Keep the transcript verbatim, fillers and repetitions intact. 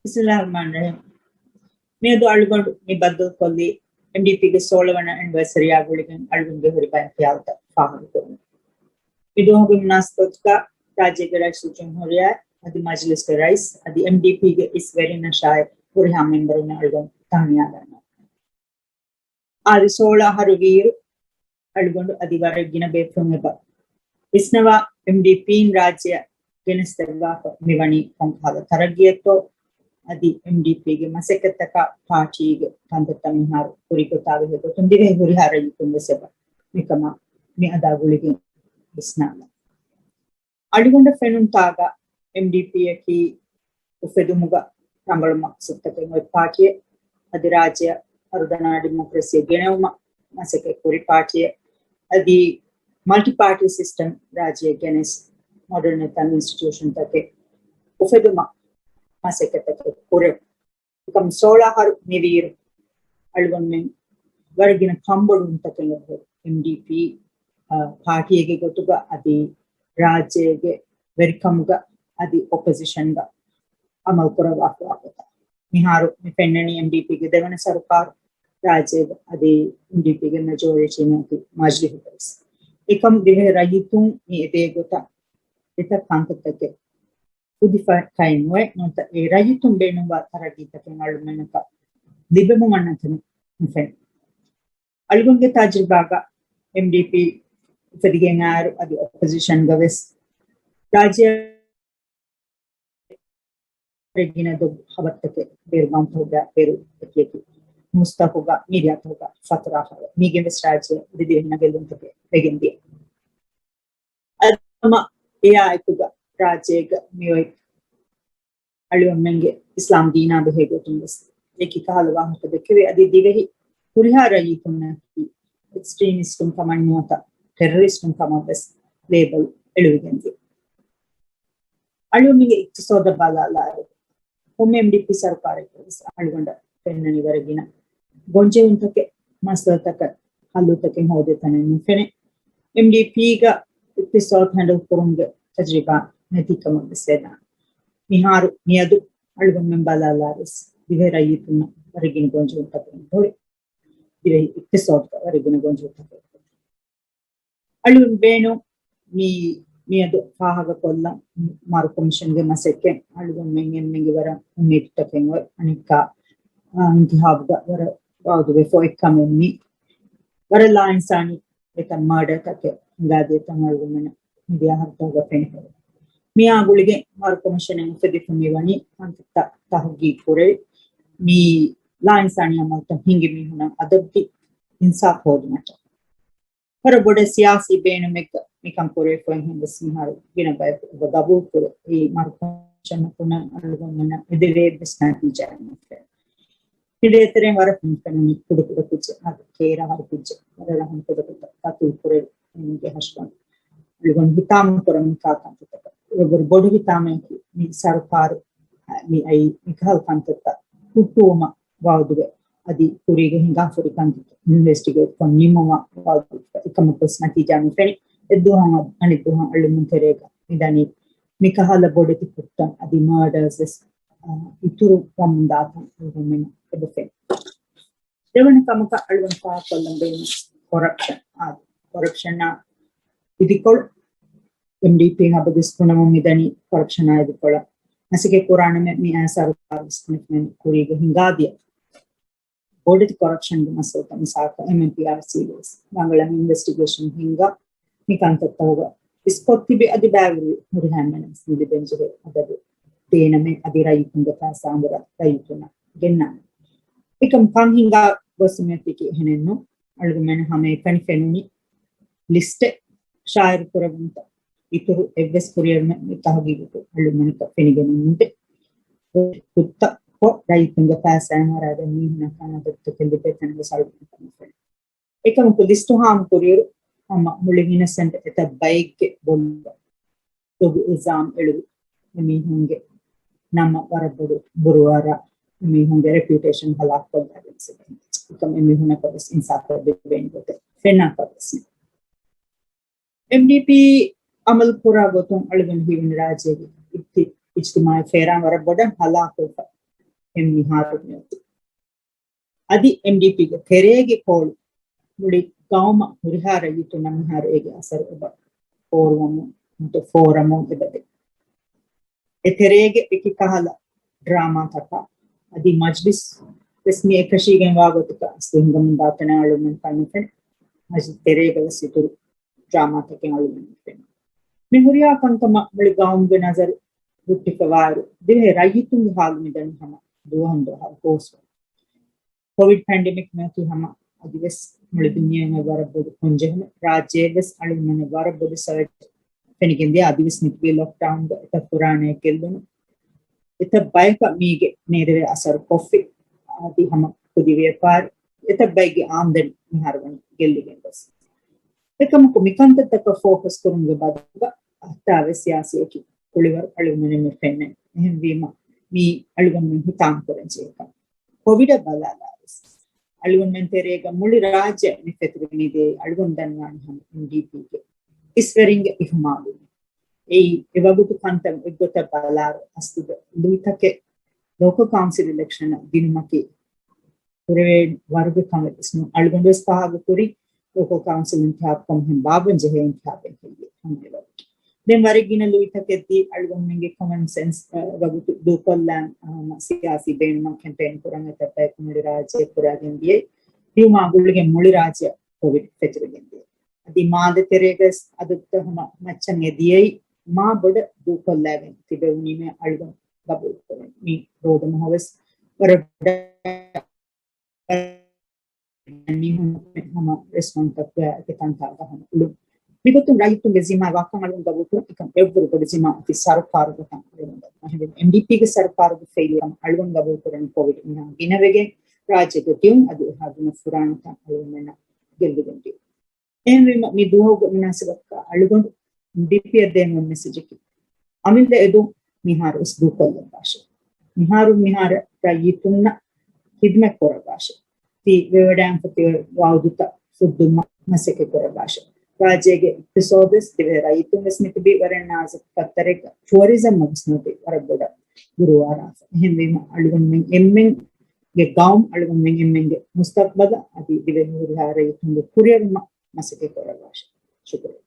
ބިސްމިﷲިއްރަޙްމާނިއްރަޙީމް. މިއަދު އަޅުގަނޑު މި ބައްދަލުކޮށްލީ އެމްޑީޕީގެ ސޯޅަ ވަނަ އެނިވަރސަރީއާ ގުޅިގެން އަޅުގަނޑުގެ ހުރި ބަޔަކަށް ފާހަގަކުރުން. މި ދުވަހުގެ މުނާސަބަތުގަ ރާއްޖޭގެ ރައީސުލްޖުމްހޫރިއްޔާ އަދި މަޖިލިސްގެ ރައީސް އަދި އެމްޑީޕީގެ އިސް ވެރިންނަށާއި ހުރިހާ މެމްބަރުންނަށް އަޅުގަނޑު ތަހުނިޔާ ދަންނަވަން. އާދި ސޯޅަ އަހަރު ވީއިރު، އަޅުގަނޑު އަދި ވަރަށް ގިނަ ބޭފުޅުން އެބަ ވިސްނަވާ، އެމްޑީޕީން ރާއްޖެއަށް ގެނެސްދެއްވާފަ މިވަނީ ކޮންކަހަލަ ތަރައްގީއެއްތޯ، އަދި އެމްޑީޕީގެ މަސައްކަތްތަކާ ޕާޓީގެ ކަންތައްތައް މިހާރު ކުރި ގޮތާ ބެހޭ ގޮތުން ދިވެހި ހުރިހާ ރައްޔިތުން ވެސް އެބަ މިކަމާ މި އަދާ ގުޅިގެން ވިސްނާލަން. އަޅުގަނޑަށް ފެނުންތާގަ އެމްޑީޕީއަކީ އުފެދުމުގަ ރަނގަޅު މަޤްޞަދުތަކެއް އޮތް ޕާޓީއެއް. އަދި ރާއްޖެއަށް އަރުދަނާ ޑިމޮކްރަސީ ގެނެވުމަށް މަސައްކަތް ކުރި ޕާޓީއެއް. އަދި މަލްޓި ޕާޓީ ސިސްޓަމް ރާއްޖެއަށް ގެނެސް މޮޑަރން އިންސްޓިޓިއުޝަންތަކެއް އުފެދުމަށް މަސައްކަތްތަކެއް ކުރެވުން. އެކަމް ސޯޅަ އަހަރު މިވީއިރު އަޅުގަނޑުމެން ވަރަށް ގިނަ ކަންބޮޑުވުންތަކެއް އެބަހުރި. އެމްޑީޕީ، އާ، ޕާޓީއެއްގެ ގޮތުގަ އަދި ރާއްޖޭގެ ވެރިކަމުގަ އަދި އޮޕޮޒިޝަންގަ އަމަލު ކުރައްވާފަވާ ގޮތަށް. މިހާރު މި ފެންނަނީ އެމްޑީޕީގެ ދެވަނަ ސަރުކާރު ރާއްޖޭގަ އަދި އެމްޑީޕީގެ މެޖޯރިޓީ މަޖިލިހުގަވެސް. އެކަމް ދިވެހި ރައްޔިތުން މި އެދޭ ގޮތަށް އެތައް ކަންތައްތަކެއް ކުދިފަ ކައެއް ނުވޭ، ނުވަތަ އެ ރައްޔިތުން ބޭނުންވާ ތަރައްގީތަކެއް އަޅުގަނޑަކަށް ލިބެމުން އަންނަތަނެއް ނުފެނޭ. އަޅުގަނޑުގެ ތަޖުރިބާގަ އެމްޑީޕީ އުފެދިގެން އާއިރު އަދި އޮޕޮޒިޝަންގަ ވެސް ރާއްޖެ ގިނަ ދޮގު ހަބަރުތަކެއް ބޭރުގަންތަކުގަ ބޭރު އެކިއެކި ނޫސްތަކުގަ މީޑިއާތަކުގަ ފަތުރާ ހަވަ މީގެން ވެސް ރާއްޖެ ދިވެހި ނަގެލުންތަކެއް ވެގެން ދިޔަ. އަދި ހަމަ އެއާ އެކުގަ ރާއްޖޭގަ މިއޮތް އަޅުގަނޑުމެންގެ އިސްލާމް ދީނާ ބެހޭ ގޮތުން ވެސް އެކި ކަހަލަ ވާހަކަ ދެއްކެވި. އަދި ދިވެހި ހުރިހާ ރައްޔިތުންނަކީ އެކްސްޓްރީމިސްޓުން ކަމަށް ނުވަތަ ޓެރަރިސްޓުން ކަމަށް ވެސް ލޭބަލް އެޅުވިގެންދިޔަ. އަޅުގަނޑުމެންގެ އިޤްތިޞާދަށް ބަލާލާއިރު، ކޮންމެ އެމްޑީޕީ ސަރުކާރެއްގަވެސް އަޅުގަނޑަށް ފެންނަނީ ވަރަށް ގިނަ ގޮންޖެހުންތަކެއް، މައްސަލަތަކަށް ހައްލުތަކެއް ހޯދޭ ތަނެއް ނުފެނޭ. އެމްޑީޕީގަ އިޤްތިޞާދު ހޭންޑަލް ކުރުމުގެ ތަޖުރިބާ ނެތި ކަމަށް ވެސް ވެދާނެ. މިހާރު މިއަދު އަޅުގަނޑުމެން ބަލާލާވެސް ދިވެހި ރައްޔިތުންނަށް ވަރަށް ގިނަ ގޮންޖެހުންތަކެއް ހުރި. ދިވެހި އިޤްތިޞާދުގަ ވަރަށް ގިނަ ގޮންޖެހުންތަކެއް ހުރި. އަޅުގަނޑު ބޭނުން މި، މިއަދު ފާހަގަކޮށްލަން މަރު ކޮމިޝަންގެ މަސައްކަތް އަޅުގަނޑުމެން އެންމެންގެ ވަރަށް އުއްމީދުތަކެއް އޮތް. އަނެއްކާ، އާ، އިންތިހާބުގަ ވަރަށް ވައުދުވެފަ އޮތްކަމެއް މި ވަރަށް ލާއިންސާނީ އެތައް މާޑަރތަކެއް ހިނގާދިޔަތަން އަޅުގަނޑުމެން މިދިޔަ ހަފްތާގަ ފެނިފަ. މިއާ ގުޅިގެން މަރު ކޮމިޝަނެއް އުފެދިފަ މިވަނީ ކަންތައްތައް ތަހުގީގު ކުރެވި، މި ލާއިންސާނީ އަމަލުތައް ހިނގި މީހުނަށް އަދަބުދީ އިންސާފު ހޯދުމަށްޓަކައި. ވަރަށް ބޮޑަށް ސިޔާސީ ބޭނުމެއްގަ މިކަން ކުރެވިފައި ހިނދުސް މިހާރު ގިނަ ބަޔަކު އެބަ ގަބޫލު ކުރޭ. އެއީ މަރު ކޮމިޝަނަކުން އަޅުގަނޑުމެންނަށް އެދެވޭ އެއްވެސް ނަތީޖާއެއް ނުފެނޭ. މި ދޭތެރެއިން ވަރަށް ފެން ފެނުނީ ކުޑަ ކުޑަ ކުއްޖެއް، އަދި ކޭރަ އަހަރު ކުއްޖެއް ވަރަށް ރަހުން ކުޑަކޮށް ކަތުލު ކުރެވި އެމީހުންގެ ހަށިގަނޑު. އަޅުގަނޑު ހިތާމަ ކުރަނީ މިކާ ކަންތައްތަކަށް. ވަރަށް ބޮޑު ހިތާމައަކީ މި ސަރުކާރު މި އައީ މިކަހަލަ ކަންތައްތައް ހުއްޓުވުމަށް ވައުދުވެ، އަދި ކުރީގެ ހިނގާފުރި ކަންތައް އިންވެސްޓިގޭޓްކޮށް ނިމުމަށް ވައުދުވެ، އެކަމަކުވެސް ނަތީޖާ ނުފެނި. އެއްދުވަހު އަނެއްދުވަހަށް އަޅުމުން ތެރޭގަ މިދަނީ މިކަހަލަ ބޮޑެތި ކުށްތައް އަދި މާޑާސް ވެސް، އާ، އިތުރު ވަމުންދާތަން އަޅުގަނޑުމެން އެބަ ފެނި. ދެވަނަ ކަމަކަށް އަޅުގަނޑު ފާހަގަކޮށްލަން ބޭނުން ކޮރަޕްޝަން. އާ، ކޮރަޕްޝަނާ އިދިކޮޅު އެމްޑީޕީ ހަބަދިސް ބުނަމުން މިދަނީ ކޮރަޕްޝަނާ އިދިކޮޅަށް. މަސައްކަތް ކުރާނަމޭ މިއާ ސަރުކާރު ވެސް ކުރީގަ ހިނގާދިޔަ ބޮޑެތި ކޮރަޕްޝަންގެ މައްސަލަތައް މިސާލަކަށް އެމްއެމްޕީއާރްސީ ވެސް ރަނގަޅަށް އިންވެސްޓިގޭޝަން ހިންގާ މި ކަންތައްތަކުގަ އިސްކޮށްތިބި އަދި ބައިވެރި ހުރިހާ އެންމެނަށް މި ލިބެންޖެހޭ އަދަދު ދޭނަމޭ އަދި ރައްޔިތުންގެ ފައިސާ އަނބުރާ ރައްޔިތުންނަށް ގެންނާނެ. އެކަމް ކަން ހިނގާ ގޮސް މިއޮތީކީ އެހެނެއްނު. އަޅުގަނޑުމެން ހަމައެކަނި ފެނުނީ ލިސްޓެއް ޝާއިރު ކުރެވުންތައް. އިތުރު އެއްވެސް ކުރިއެރުމެއް މި ތަހުގީގުގަ އަޅުގަނޑަކަށް ފެނިގެން ނުދޭ. ކުށްތައް ކޮށް ރައްޔިތުންގެ ފައިސާ އަނބުރާ މީހުންނަށް ކަން އަދަދުތަކެއް ލިބޭ ތަނެއް ވެސް އަޅުގަނޑަކަށް ނުފެނޭ. އެކަމަކު ލިސްޓު ހާމަކުރިއިރު ހަމަ މުޅި އިނަސެންޓް އެތައް ބައެއްގެ ބޮލުގަ ދޮގު އިލްޒާމް އެޅުވި އެމީހުންގެ ނަމަށް ވަރަށް ބޮޑު ބުރޫއަރާ އެމީހުންގެ ރެޕިއުޓޭޝަން ހަލާކުކޮށްލައިގެން ސިދަން. އެކަމް އެމީހުންނަކަށް ވެސް އިންސާފެއް ދެވޭނެ ގޮތެއް ފެންނާކަށް ވެސް ނެތް. އެމްޑީޕީ އަމަލު ކުރާ ގޮތުން އަޅުގަނޑު ހީވަނީ ރާއްޖޭގެ އިޖްތި-، އިޖްތިމާޢީ ފޭރާން ވަރަށް ބޮޑަށް ހަލާކުވެފަ. އެން މިހާރު މިއޮތީ. އަދި އެމްޑީޕީގެ ތެރޭގެ ކޯޅު މުޅި ގައުމަށް ހުރިހާ ރައްޔިތުންނަށް މިހާރު އޭގެ އަސަރު އެބަ ފޯރުވަމުން ނުތަ ފޯރަމުން އެބަދޭ. އެތެރޭގެ އެކި ކަހަލަ ޑްރާމާތަކާ އަދި މަޖްލިސް ވެސް މި އެކަށީގެންވާ ގޮތަކަށް އަސްލު ހިނގަމުން ދާތަނަށް އަޅުމެން ކަންނުފެނެ. މަޖިލިސް ތެރޭގަ ވެސް އިތުރު ޑްރާމާތަކެއް އަޅުމެން ފެނުން. މި ހުރިހާ ކަންކަމަށް މުޅި ގައުމުގެ ނަޒަރު ހުއްޓިފަވާއިރު، ދިވެހި ރައްޔިތުންގެ ހާލު މިދަނީ ހަމަ ދުވަހުން ދުވަހަށް ގޯސްވަމުން. ކޮވިޑް ޕެންޑެމިކް މިއޮތީ ހަމަ އަދިވެސް މުޅި ދުނިޔެއަށް ވަރަށް ބޮޑު ކޮންޖެހުމެއް. ރާއްޖެއަށް ވެސް އަޅުގަނޑުމެންނަށް ވަރަށް ބޮޑު ސަވައެއް ފެނިގެންދިޔަ. އަދިވެސް ނިކުތް ލޮކްޑައުންގަ އެތައް ފުރާނައެއް ގެއްލުނު. އެތައް ބަޔަކަށް މީގެ ނޭދެވޭ އަސަރު ކޮށްފި. އަދި ހަމަ ކުދި ވިޔަފާރި، އެތައް ބައެއްގެ އާމްދަނީ މިހާރު ވަނީ ގެއްލިގެން ގޮސް. އެކަމަކު މިކަންތައްތަކަށް ފޯކަސް ކުރުމުގެ ބަދަލުގަ އަހަރާ ވެސް ސިޔާސީ އެކި ކުޅިވަރު އަޅުގަނޑުމެން ފެންނަނީ. އެހެންވީމަ މީ އަޅުގަނޑުމެން ހިތާމަކުރަން ޖެހޭ ކަމެއް. ކޮވިޑަށް ބަލާލާވެސް އަޅުގަނޑުމެން ތެރޭގަ މުޅި ރާއްޖެ މި ފެތުރެވެނީ ދިޔައީ އަޅުގަނޑު ދަންނާނީ ހަމަ އެމްޑީޕީގެ އިސްވެރިންގެ އިހުމާލުން. އެއީ އެވަގުތު ކަންތައް އެއްގޮތަށް ބަލާއިރު އަސްލުގަ ލުއިތަކެއް ލޯކަލް ކައުންސިލް އިލެކްޝަނަށް ދިނުމަކީ ކުރެވޭ ވަރުގެ ކަމެއް ވެސް ނޫން. އަޅުގަނޑު ވެސް ފާހަގަކުރީ ލޯކަލް ކައުންސިލް އިންތިހާބު ކަމުހެން ބާއްވަން ޖެހޭ އިންތިހާބެއް ހެއްޔޭ ހަމަ އެވަގުތު. ދެން ވަރަށް ގިނަ ލުއިތަކެއް ދީ އަޅުގަނޑުމެންގެ ކޮމަން ސެންސް، އަ، ވަގުތު ދޫކޮށްލާން، އަ، ހަމަ ސިޔާސީ ބޭނުމަށް ކެމްޕޭން ކުރަން އެތައް ބަޔަކު މުޅި ރާއްޖެ ކުރާގެން ދިޔައީ. ލިޔުމާ ގުޅިގެން މުޅި ރާއްޖެ ކޮވިޑް ފެތުރެގެން ދިޔައީ. އަދި މާލެ ތެރޭގަސް އަދަދުތައް ހަމަ މައްޗަށް އެ ދިޔައީ މާ ބޮޑަށް ދޫކޮށްލާގެން ތިބެވުނީމޭ އަޅުގަނޑު ގަބޫލު ކުރަން. މި ރޯދަމަހު ވެސް ވަރަށް ބޮޑަށް މީހުން ހަމަ ރެސްޓޯރެންޓްތަކުގަ އެކި ތަންތާގަ ހަމަ އުޅުން. މިގޮތުން ރައްޔިތުންގެ ޒިންމާ ވާކަން އަޅުގަނޑު ގަބޫލު ކުރަން. އެކަމް އެއްވަރު ބޮޑު ޒިންމާ އޮތީ ސަރުކާރުގެ ތަން އަޅުގަނޑު. އެމްޑީޕީގެ ސަރުކާރުގެ ފެއިލިއަރ އަޅުގަނޑު ގަބޫލު ކުރަނީ ކޮވިޑް މިހާ ގިނަވެގެން ރާއްޖޭގަ ދިޔުން އަދި އެހާ ގިނަ ފުރާނަތައް އަޅުގަނޑުމެންނަށް ގެއްލިގެން ދިޔުން. އެހެންވީމަ، މި ދުވަހުގެ މުނާސަބަތުގަ އަޅުގަނޑު އެމްޑީޕީއަށް ދޭން އޮތް މެސެޖަކީ، އަމިއްލަ އެދުން މިހާރު ވެސް ދޫކޮށްލައްވާށޭ. މިހާރު މިހާރު ރައްޔިތުންނަށް ޚިދުމަތް ކުރައްވާށޭ. ތި ވެވަޑައިގެންފަ ތި ވައުދުތައް ފުއްދުމަށް މަސައްކަތް ކުރައްވާށޭ. ރާއްޖޭގެ އިޤްތިޞާދު ވެސް، ދިވެހި ރައްޔިތުން ވެސް މިތިބީ ވަރަށް ނާޒުކު ފައްތަރެއްގަ. ޓުއަރިޒަމް ވެސް މިއޮތީ ވަރަށް ބޮޑަށް ދުރުވާރާފަ. އެހެންވީމަ، އަޅުގަނޑުމެން އެންމެންގެ ގައުމު، އަޅުގަނޑުމެން އެންމެންގެ މުސްތަޤްބަލަށް އަދި ދިވެހި ހުރިހާ ރައްޔިތުންގެ ކުރިއެރުމަށް މަސައްކަތް ކުރައްވާށޭ. ޝުކުރިއްޔާ.